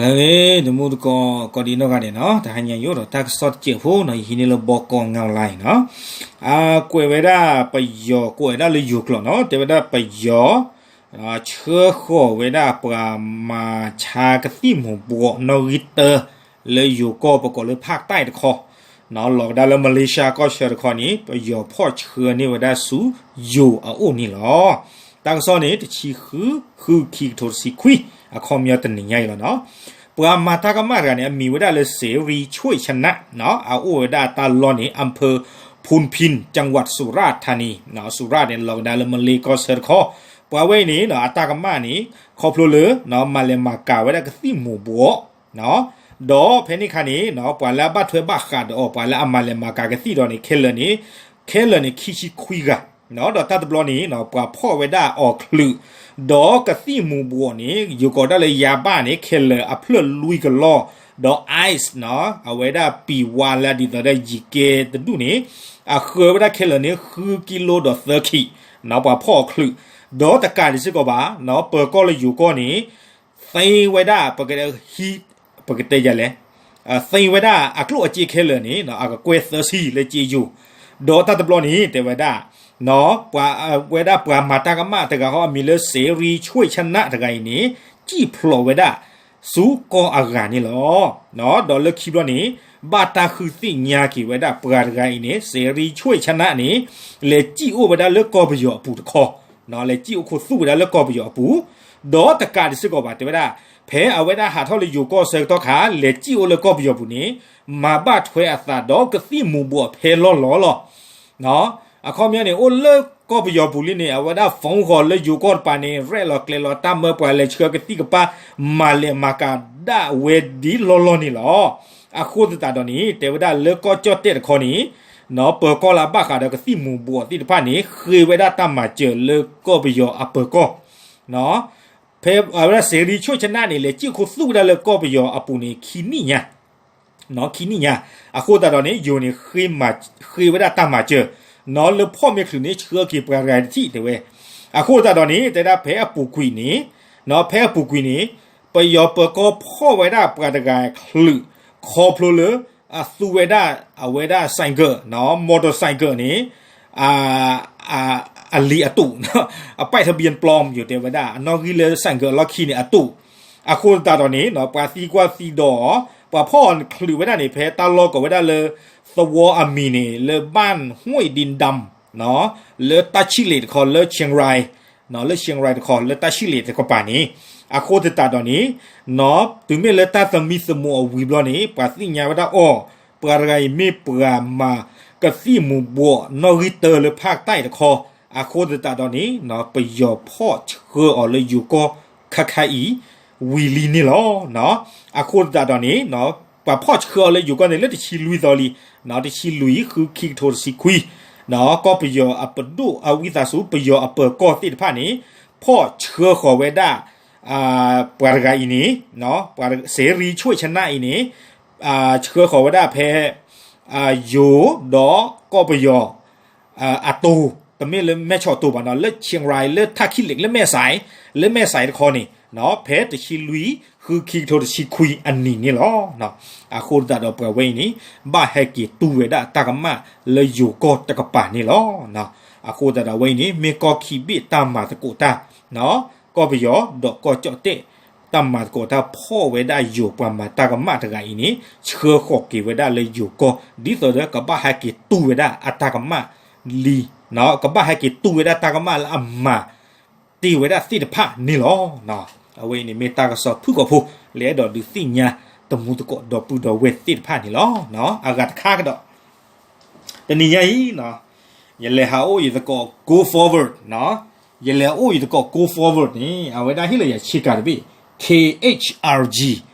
အဂ့ၢ် တမူတကိး ကိးဒံနီၢ်ဂၤဒဲးနီၤ, တဟါညါယအိၣ်ဒီးတၢ်ကစီၣ်တစဲးဖိနီၤ, ယဟံးန့ၢ်လၢဘီကီၢ်ငါလါအံၤနီၤ, အကွဲးဝဲဒၣ်ပယီၤ ကွဲးဝဲဒၣ်လၢယိၤကျိာ်နီၤ, တဲဝဲဒၣ်ပယီၤ ဆှၢဃီၤဝဲဒၣ်ပှၤမၤဆါကသံၣ်မူၤဘှီးနီၣ်ဂံၢ်တၢ လၢယိၤကီၢ်ပကိးလၢဖၣ်တၢ်တခီ လီၤကဒါလၢ Malaysia ကီၢ်ဆၢတခီန့ၣ် ပယီၤဖီၣ်ဆှၢန့ၢ်ဝဲဒၣ်ဆူယိၤအအိၣ်န့ၣ်လီၤ. တၢ်ကစီၣ်န့ၣ် တဆံဃု ဃု ခံကထိတဆံခွံ အခီပညီတနံၤညါအံၤလီၤနီၤ. ပှၤမၤတၢ်ကမၣ်တဂၤန့ၣ် အမံၤဝဲဒၣ်လၢ เสรีช่วยชนะ နီၤ, အအိၣ်ဝဲဒၣ်တၢ်လီၢ်န့ၣ် อำเภอพูนพิน จังหวัดสุราษฎร์ธานี နီၤ, สุราษฎร์ န့ၣ် လီၤကဒါလၢမလ့ကီၢ်ဆၢတခီ, ပှၤဝဲအံၤန့ၣ်နီၤ အတၢ်ကမၣ်န့ၣ် ခီဖျိလၢ မၤလဲၤမၤကၤဝဲဒၣ်ကသံၣ်မူၤဘှီး ဒီးဖဲန့ၣ်အခါန့ၣ်နီၤ ပှၤလၢအဘၣ်ထွဲဘၣ်ဃးဒီးအီၤ ပှၤလၢအမၤလဲၤမၤကၤကသံၣ်ဒီးန့ၣ် ခဲလၢာ်န့ၣ် ခဲလၢာ်န့ၣ် ခံဆံခွံဂၤနီၤ, ဒီးတၢ်တဘျီန့ၣ်နီၤ ပှၤဖီၣ်ဝဲဒၣ်အီၤချုး, ဒီးကသံၣ်မူၤဘှီးန့ၣ် ယိၤကိးဒၣ်လၢယၤဘၣ်န့ၣ် ခဲလၢာ်အဖျၢၣ်လွံၢ်ကလီၢ်, ဒီး ice နီၤ အဝဲဒၣ်ပံၤဝါလၢဒ်သိးဒီးယံၤကဲတဒူၣ်န့ၣ် အဃၢဝဲဒၣ်ခဲလၢာ်န့ၣ် ဃုကံလိဒီးသၢခံနီၤ, ပှၤဖီၣ်အီၤချုး, ဒီးတကးဒံးစ့ၢ်ကီးဘၣ်နီၤ ပၢၤကီၢ်လၢယိၤကီၢ်န့ၣ် သ့ဝဲဒၣ် ပကတဲယၤလဲၣ်, သ့ဝဲဒၣ်အကျိၣ်အစ့ခဲလၢာ်န့ၣ် အကကွဲၢ်သၢဆံလၢစ့ယိၤ, ဒီးတၢ်တဘျီန့ၣ် တဲဝဲဒၣ် ပှၤဝဲဒၣ်ပှၤမၤတၢ်ကမၣ်တဂၤဟီ အမံၤလၢ เสรีช่วยชนะ တဂၤအံၤန့ၣ် စံၣ်ဖျိးဝဲဒၣ် ဆူကီၢ်အဂၤန့ၣ်လီၤ. ဒီးလၢခံဘျီန့ၣ် ဘၣ်တၢ်ဃုသ့ၣ်ညါက့ၤဝဲဒၣ်ပှၤတဂၤအံၤန့ၣ် เสรีช่วยชนะ န့ၣ် လဲၤစံၣ်အိၣ်ဝဲဒၣ်လၢကီၢ်ပယီၤအပူၤတခီ, လဲၤစံၣ်အိၣ်ခိၣ်သူၣ်ဝဲဒၣ်လၢကီၢ်ပယီၤအပူၤ, ဒီးတကးဒံးစ့ၢ်ကီးဘၣ် တဲဝဲဒၣ် ဖဲအဝဲဒၣ်ဟးထီၣ်လၢယိၤကီၢ်ဆၢကတီၢ်ခါ လဲၤစံၣ်အိၣ်လၢကီၢ်ပယီၤပူၤန့ၣ် မၤဘၣ်ထွဲအသးဒီးကသံၣ်မူၤဘှီးဖဲလီၢ်လီၢ်လီၤ. အခီပညီန့ၣ် အိၣ်လၢကီၢ်ပယီၤပူၤလံန့ၣ် အဝဲဒၣ် phone ဃီၤလၢယိၤကီၢ်တပၤန့ၣ် ရဲၣ်လီၤကျဲၤလီၤတၢ်မၢပှၤလဲၤဆှၢကသံၣ်ကပၤ မၤလဲၤမၤကၤဒၣ်ဝဲဒ်လီၢ်လီၢ်န့ၣ်လီၤ. အဃိသတးဒီးန့ၣ် တဲဝဲဒၣ်လၢကီၢ်ကၠီၣ်တဲၣ်တခီန့ၣ် ပၢၤကီၢ်လၢအဘၣ်ဃးဒီးကသံၣ်မူၤဘှီးသ့ၣ်တဖၣ်န့ၣ် ဃ့ဝဲဒၣ်တၢ်မၤစၢၤလၢကီၢ်ပယီၤအပၢၤကီၢ် ဖဲအဝဲဒၣ် เสรีช่วยชนะ န့ၣ် လဲၤစံၣ်ခိၣ်သူၣ်ဝဲဒၣ်လၢကီၢ်ပယီၤအပူၤန့ၣ် ခံနံၣ်ညါ, ခံနံၣ်ညါ, အဃိသတးဒီးန့ၣ် ယိၤန့ၣ် ဃ့ဝဲဒၣ်တၢ်မၤစၢၤ နီၤ လၢဖီၣ်မ့ၢ်ချုးန့ၣ် ဆှၢက့ၤပှၤတဂၤတထံၣ်တဲဝဲ, အဃိသတးဒီးန့ၣ် တဲဒၣ်ဖဲအပူၤကွံာ်န့ၣ်, နီၤ ဖဲအပူၤကွံာ်န့ၣ် ပယီၤပၢၤကီၢ်ဖီၣ်ဝဲဒၣ်ပှၤတဂၤချုး ခီဖျိလၢ အသူဝဲဒၣ် အဝဲဒၣ် ဆိုင်ကယ် နီၤ မော်တော်ဆိုင်ကယ် န့ၣ် အလံာ်အတိာ် အป้ายทะเบียนปลอม ယိၤတဲဝဲဒၣ် အနီၣ်ဂံၢ်လၢ ဆိုင်ကယ် အလီၢ်ခံန့ၣ်အတိာ်, အဃိသတးဒီးန့ၣ် ပှၤသံကွၢ်သံဒိးအီၤ, ပှၤဖီၣ်အီၤချုးဝဲဒၣ်န့ၣ် ဖဲတၢ်လီၢ်ကိးဝဲဒၣ်လၢ သဝီအမံၤန့ၣ် လၢ บ้านห้วยดินดำ နီၤ လၢတၢ်ဆံၣ်လ့ၤတခီ လၢ เชียงราย နီၤ လၢ เชียงราย တခီ လၢတၢ်ဆံၣ်လ့ၤတကပၤန့ၣ်, အဃိသတးဒီးန့ၣ် နီၤ တုၤမ့ၢ်လၢတၢ်သမံသမိးအဝံၤဘျီန့ၣ် ပှၤသ့ၣ်ညါဝဲဒၣ်အီၤ, ပှၤတဂၤအံၤမ့ၢ်ပှၤမၤကသံၣ်မူၤဘှီးနီၣ်ဂံၢ်တၢလၢဖၣ်တၢ်အံၤတခီ, အဃိသတးဒီးန့ၣ် ပယီၤဖီၣ်ဆှၢအီၤလၢယိၤကီၢ်ခါခါအံၤ ဝံၤလံန့ၣ်လီၤ. အဃိသတးဒီးန့ၣ် ပှၤဖီၣ်ဆှၢအီၤလၢယိၤကီၢ်န့ၣ် လၢတဆံလွံၢ်သီလံ, တဆံလွံၢ် ဃု ခံကထိတဆံခွံ, ကီၢ်ပယီၤအပဒိၣ်အဝံသးစူၤ ပယီၤအပၢၤကီၢ်သ့ၣ်တဖၣ်န့ၣ် ဖီၣ်ဆှၢဃီၤဝဲဒၣ် ပှၤတဂၤအံၤန့ၣ် เสรีช่วยชนะ အံၤန့ၣ် ဆှၢဃီၤဝဲဒၣ်ဖဲ ယိၤဒီးကီၢ်ပယီၤ အတိၤ, တမ့ၢ်လၢမဲၢ်ဆီးတိၤဘၣ်နီၤ, လၢ เชียงราย လၢ ท่าขี้เหล็ก လၢ แม่สาย လၢ แม่สาย တခီန့ၣ် ဖဲတဆံလွံၢ် ဃု ခံကထိတဆံခွံအနံၤန့ၣ်လီၤ. အဃိသတးဒီးပှၤဝဲအံၤန့ၣ် ဘၣ်ဟဲက့ၤတူၢ်ဝဲဒၣ်တၢ်ကမၣ်လၢယိၤကီၢ်တကပၤန့ၣ်လီၤ. အဃိသတးဒီးဝဲအံၤန့ၣ် မ့ၢ်ကီၢ်ခံဘ့ၣ်တၢ်မၤသကိးတၢ် ကီၢ်ပယီၤဒီးကီၢ်ကၠီၣ်တဲၣ် တၢ်မၤသကိးတၢ်ဖီၣ်ဝဲဒၣ်ယိၤပှၤမၤတၢ်ကမၣ်တဂၤအံၤန့ၣ် ဆှၢဃီၤက့ၤဝဲဒၣ်လၢယိၤကီၢ် ဒ်သိးဒီးကဘၣ်ဟဲက့ၤတူၢ်ဝဲဒၣ်အတၢ်ကမၣ်လံ, ကဘၣ်ဟဲက့ၤတူၢ်ဝဲဒၣ်တၢ်ကမၣ်လၢအမၤတ့ၢ်ဝဲဒၣ်သ့ၣ်တဖၣ်န့ၣ်လီၤ. အဝဲအံၤန့ၣ်မ့ၢ်တၢ်ကစီၣ်ဖုၣ်ကိာ်ဖိ လၢအဲၣ်ဒိးဒုးသ့ၣ်ညါတမူသကိးဒီပုၢ်ဒီဝဲၢ်သ့ၣ်တဖၣ်န့ၣ်လီၤ. အဂၤတခါကဒီး တနံၤညါအံၤ ယလဲၤဟးအိၣ်ယသကိး Go Forward နီၤ, ယလဲၤအိၣ်ယသကိး Go Forward န့ၣ် အဝဲဒၣ်ဟ့ၣ်လီၤယၤဆ့ကၤတဘ့ၣ် K H R G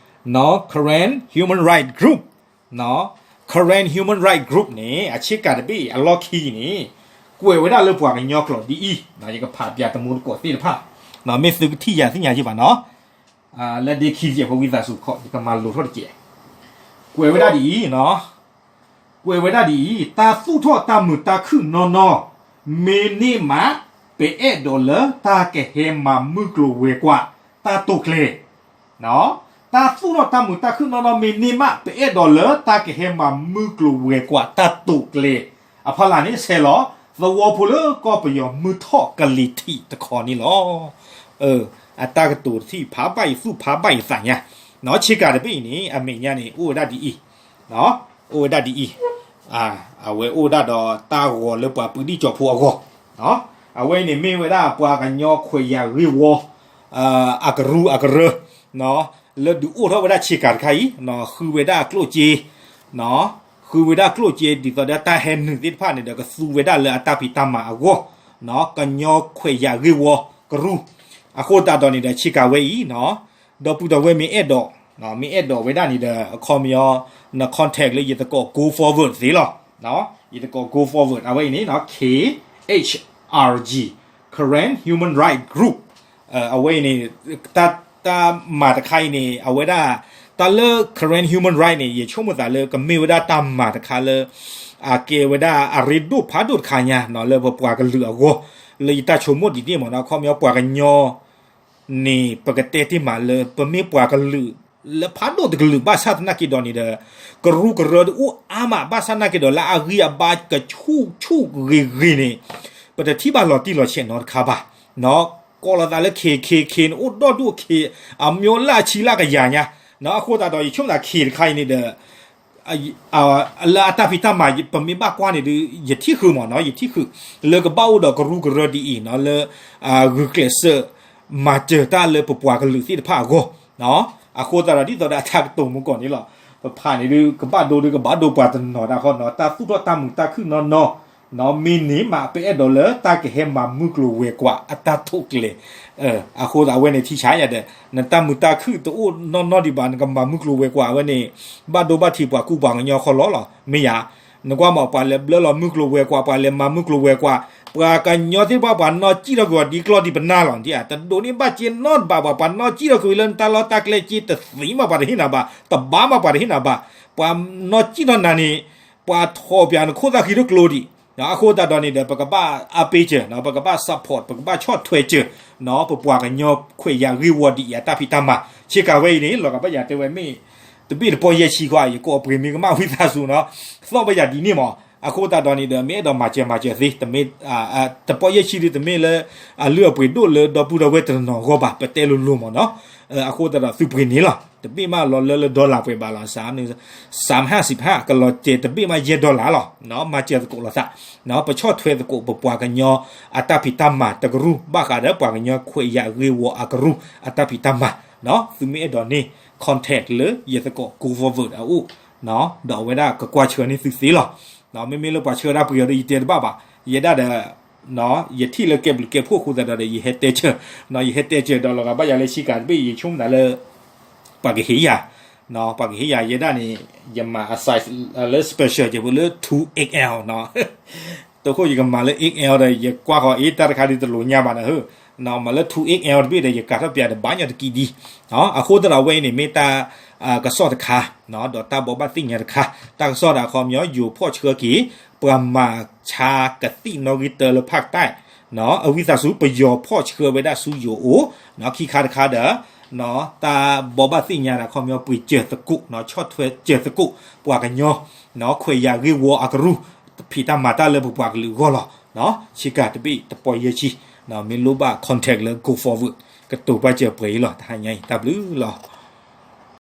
နီၤ, Karen Human Rights Group နီၤ, Karen Human Rights Group န့ၣ် အဆ့ကၤတဘ့ၣ်အလီၢ်ခံန့ၣ် ကွဲးဝဲဒၣ်လၢပှၤကညီကျိာ်ဒ်အံၤ, ယကဖးပျးတမူသကိးသ့ၣ်တဖၣ်, မ့ၢ်သုကထံၣ်ယၤသ့ၣ်ညါယဘၣ်နီၤ, လၢဒ့ခံယဲၢ်ဖိဝံသးစူၤခီ ယကမၤလိၤထီၣ်တက့ၢ်. ကွဲးဝဲဒၣ်ဒ်အံၤနီၤ, ကွဲးဝဲဒၣ်ဒ်အံၤ, တၢ်သူၣ်ထီၣ်တၢ်မုာ်တၢ်ခုၣ်နီၢ်နီၢ် မ့ၢ်န့ၢ်မး ပအဲၣ်ဒိးလၢတၢ်ကဟဲမၤမုၢ်ကျိၤဝဲၤကွာ်တၢ်တိာ်ကျဲၤ, နီၤ, တၢ်သူၣ်ထီၣ်တၢ်မုာ်တၢ်ခုၣ်နီၢ်နီၢ်မ့ၢ်န့ၢ်မး ပအဲၣ်ဒိးလၢတၢ်ကဟဲမၤမုၢ်ကျိၤဝဲၤကွာ်တၢ်တိာ်ကျဲၤအဖီလာ်န့ၣ် ဆဲးလီၤ သဝီဖိလၢကီၢ်ပယီၤမုၢ်ထီၣ်ကလံၤထံးတခီန့ၣ်လီၤ. အတၢ်ကတိၤတထံၣ်ဖးဘၣ်အံၤသူၣ်ဖးဘၣ်အံၤသးညါ, ဆ့ကၤတဘ့ၣ်အံၤန့ၣ် အမဲာ်ညါန့ၣ် အိၣ်ဝဲဒၣ်ဒ်အံၤ, အိၣ်ဝဲဒၣ်ဒ်အံၤ, အဝဲအိၣ်ဝဲဒၣ်ဒီးတၢ်ဂီၤလၢပှၤပှၤဒံၣ်ကၠီၤဖိအဂီၢ်, အဝဲအံၤန့ၣ်မ့ၢ်ဝဲဒၣ်ပှၤကညီခွဲးယာ်ဂ့ၢ်ဝီ အကရူၢ်အကရၢ လၢဒုးအိၣ်ထီၣ်ဝဲဒၣ်ဆ့ကၤတခါအံၤ, ဃုဝဲဒၣ်ကျိၣ်စ့, ဃုဝဲဒၣ်ကျိၣ်စ့ဒ်သိးဒီးတၢ်ဟဲနုာ်သ့ၣ်တဖၣ်န့ၣ်ဒီး ကသူဝဲဒၣ်လၢအတၢ်ဖံးတၢ်မၤအဂီၢ်, ကညီခွဲးယာ်ဂ့ၢ်ဝီကရူၢ်, အဃိသတးဒီးန့ၣ်ဒီး ဆ့ကၤဝဲအံၤ ဒီပုၢ်ဒီဝဲၢ်မ့ၢ်အဲၣ်ဒိး, မ့ၢ်အဲၣ်ဒိးဝဲဒၣ်န့ၣ်ဒီး အခီပညီ န contact လၢယသကိး Go Forward သ့လီၤ. ယသကိး Go Forward အဝဲအံၤန့ၣ် K H R G, Karen Human Rights Group အဝဲအံၤန့ၣ် တၢ်မၤတခါအံၤန့ၣ် အဝဲဒၣ် တၢ်လၢ Karen Human Rights န့ၣ် ယဆိကမိၣ်သးလၢကမ့ၢ်ဝဲဒၣ်တၢ်မၤတခါလၢ အကဲဝဲဒၣ်အရ့ဒိၣ်ဖးဒိၣ်တခါညါ လၢပပှၤကလုာ်အဂီၢ်, လၢယတၢ်ဆိကမိၣ်ဒ်န့ၣ်မ့ၢ်နီၤ အခီပညီပှၤကညီ န့ၣ် ပကတဲတ့ၢ်မးလၢ ပမ့ၢ်ပှၤကလုာ် လၢဖးဒိၣ်တကလုာ်ဘၣ်ဆၣ်သနာ်က့ဒီးန့ၣ်ဒီး ကရူၢ်ကရၢတအိၣ်အါမး ဘၣ်ဆၣ်သနာ်က့ဒီး လၢအဂံၢ်အဘါကဆူၣ်ဆူၣ်ဂ့ၤဂ့ၤန့ၣ် ပတထံၣ်ဘၣ်လီၤတံၢ်လီၤဆဲးနီတခါဘၣ်. ကိးလီၤသးလၢ K K K န့ၣ် အိၣ်ဒီဒူၣ် K အမျိုးလၢအဆံလၢကယၤညါ, အဃိသတးဒီး ယဆိကမိၣ်သး K တခါအံၤန့ၣ်ဒီး လၢအတၢ်ဖံးတၢ်မၤ ပမ့ၢ်ဘၣ်ကွၢ်န့ၣ်ဒီး ယထံၣ်ဃုာ်မ့ၢ်နီၤ ယထံၣ်ဃုာ် လၢကဘၣ်အိၣ်ဒီးကရူၢ်ကရၢဒ်အံၤနီၤ လၢ ဂုာ်ကျဲးစၢး မၤစၢၤတၢ်လၢပပှၤကလုာ်သ့ၣ်တဖၣ်အဂီၢ်, အဃိသတးဒီး ဒ်သိးဒီးအတၢ်ကတိၤမူကီၢ်န့ၣ်လီၤ. ပဖးန့ၣ်ဒုး ကဘၣ်ဒိဒုး ကဘၣ်ဒိပှၤတနီၤတၢ်ဃီနီၤ တၢ်သူၣ်ထီၣ်တၢ်မုာ်တၢ်ခုၣ်နီၢ်နီၢ် မ့ၢ်န့ၢ်မး ပအဲၣ်ဒိးလၢတၢ်ကဟဲမၤမုၢ်ကျိၤဝဲၤကွာ်အတၢ်တိာ်ကျဲၤ အဃိသတးအဝဲန့ၣ်ထံဆါယၤဒီး နတၢ်မုာ်တၢ်ခုၣ်တအိၣ်နီၢ်နီၢ်ဒံးဘၣ် နကမၤမုၢ်ကျိၤဝဲၤကွာ်ဝဲန့ၣ် ဘၣ်ဒိဘၣ်ထံးပှၤကူပှၤကညီခီလီၤလီၤ မ့ၢ်ယၤ, နကွၢ်မး ပှၤလဲၤဘျၢလီၤမုၢ်ကျိၤဝဲၤကွာ် ပှၤလဲၤမၤမုၢ်ကျိၤဝဲၤကွာ် ပှၤကညီသ့ၣ်တဖၣ်ပှၤနီၢ်စံၣ်ထီၣ်ကွံာ်အီၤဒ်ကျီၢ်ဒံးပနၢ်လီၤ ဒ်အတဒိးန့ၢ်ဘၣ်စ့နီတဘ့ၣ်ဘၣ် ပှၤနီၢ်စံၣ်ထီၣ်ကွံာ်လၢနတၢ်လီၢ်တၢ်ကျဲစ့တသံမးပှၤတဟ့ၣ်နၤဘၣ် တဘါမးပှၤတဟ့ၣ်နၤဘၣ်, ပှၤနီၢ်စံၣ်ထီၣ်နၤန့ၣ် ပှၤထီၣ်ပၠးနခိၣ်သၣ်ဃံတကျိၤဒံး, အဃိသတးဒီးန့ၣ်ဒီး ပကဘၣ်အါပ့ၤစၢၤ ပကဘၣ် support ပကဘၣ်ဆီၣ်ထွဲစၢၤ ပပှၤကညီခွဲးယာ်ဂ့ၢ်ဝီဒ်အံၤအတၢ်ဖံးတၢ်မၤ ဆ့ကၤဝဲအံၤန့ၣ် လီၤဂာ်ဘၣ်ယၤတဲဝဲမ့ၢ် တဘ့ၣ်တပီၢ်ယဲၢ်ဆံဃီ ယကိးပှ့ၤမ့ၢ်ကမၣ်ဝံသးစူၤနီၤ သီၣ်ဘၣ်ယၤဒ်န့ၣ်မး, အဃိသတးဒီးန့ၣ်ဒီး မ့ၢ်အဲၣ်ဒိးမၤစၢၤမၤစၢၤသ့ တမ့ၢ် တပီၢ်ယဲၢ်ဆံဒုးတမ့ၢ်လၢ အလုၢ်အပှ့ၤဒိၣ်လၢဒီပုၢ်ဒီဝဲၢ်တနီၤအဂီၢ်ဘၣ် ပတဲလိၤလိၤမးနီၤ, အဃိသတးဒီးသုပှ့ၤန့ၣ်လီၤ တဘ့ၣ်မးလီၤလၢလၢ dollar ပှဲၤဘၣ်လီၤ စၢ်ဟၣ်စံးဖး ကလီၤစဲၤတဘ့ၣ်မးယဲၢ် dollar လီၤ, မၤစၢၤသကိးလိာ်သး, ပဆီၣ်ထွဲသကိးပပှၤကညီအတၢ်ဖံးတၢ်မၤတကရူၢ် ဘၣ်ဃးဒီးပှၤကညီခွဲးယာ်ဂ့ၢ်ဝီအကရူၢ်အတၢ်ဖံးတၢ်မၤ, သုမ့ၢ်အဲၣ်ဒိးန့ၢ် contact လၢယသကိး Go Forward အအိၣ်, ဒီးအဝဲဒၣ်ကကွၢ်ဆှၢန့ၢ်သုသ့လီၤ. မ့မ့ၢ်လၢပှၤဆှၢဒၣ်ပှ့ၤအီၤဒီး ယတဲတဘၣ်ဘၣ်, ယဲဒၣ်ဒီး ယထံၣ်လၢကဲဘျုးကဲဖှိၣ်အဃိသတးဒီး ယဟဲတဲဆၢ, ယဟဲတဲဆၢဒီးလီၤဂာ်ဘၣ်ယၤလၢဆ့ကၤတဘ့ၣ် ယဆိကမိၣ်သးလၢ ပှၤကဟ့ၣ်ယၤ, ပှၤကဟ့ၣ်ယၤ ယဲဒၣ်န့ၣ် ယမၤအ size လၢ special ကဲပူၤလၢ two X L နီၤ တခိၣ်ယကမၤလၢ X L ဒီး ယကွၢ်ဃီၤအ့ တၢ်တခါဒ်တလိာ်ညါဘၣ်နဟၢ, မၤလၢ two X L တဘ့ၣ်ဒီး ယကၤထီၣ်ပၠးဒီးဘၣ်ညီတကံဒံ, အဃိသတးဒီးအဝဲအံၤန့ၣ် မ့ၢ်တၢ်ကစီၣ်တခါ, ဒီးတၢ်ဘိးဘၣ်သ့ၣ်ညါတခါ, တၢ်ကစီၣ်ဒီးအခီပညီ ယိၤဖီၣ်ဆှၢက့ၤ ပှၤမၤဆါကသံၣ်နီၣ်ဂံၢ်တၢလၢဖးကတၢၢ်, အဝံသးစူၤ ပယီၤဖီၣ်ဆှၢဝဲဒၣ်ဆူယိၤအအိၣ်, ခံခါတခါဒီး တၢ်ဘိးဘၣ်သ့ၣ်ညါဒီးအခီပညီ ပှ့ၤစၢၤသကိး ဆီၣ်ထွဲစၢၤသကိး ပှၤကညီ ခွဲးယာ်ဂ့ၢ်ဝီအကရူၢ် ဖံးတၢ်မၤတၢ်လၢပပှၤကလုာ်အဂီၢ်လီၤ. ဆ့ကၤတဘ့ၣ်တပီၢ်ယဲၢ်ဆံ, မ့ၢ်လိၣ်ဘၣ် contact လၢ Go Forward ကတိၤပာ်စၢၤပှဲၤအံၤလီၤ. တဟါညါအံၤ တၢ်ဘျုးလီၤ.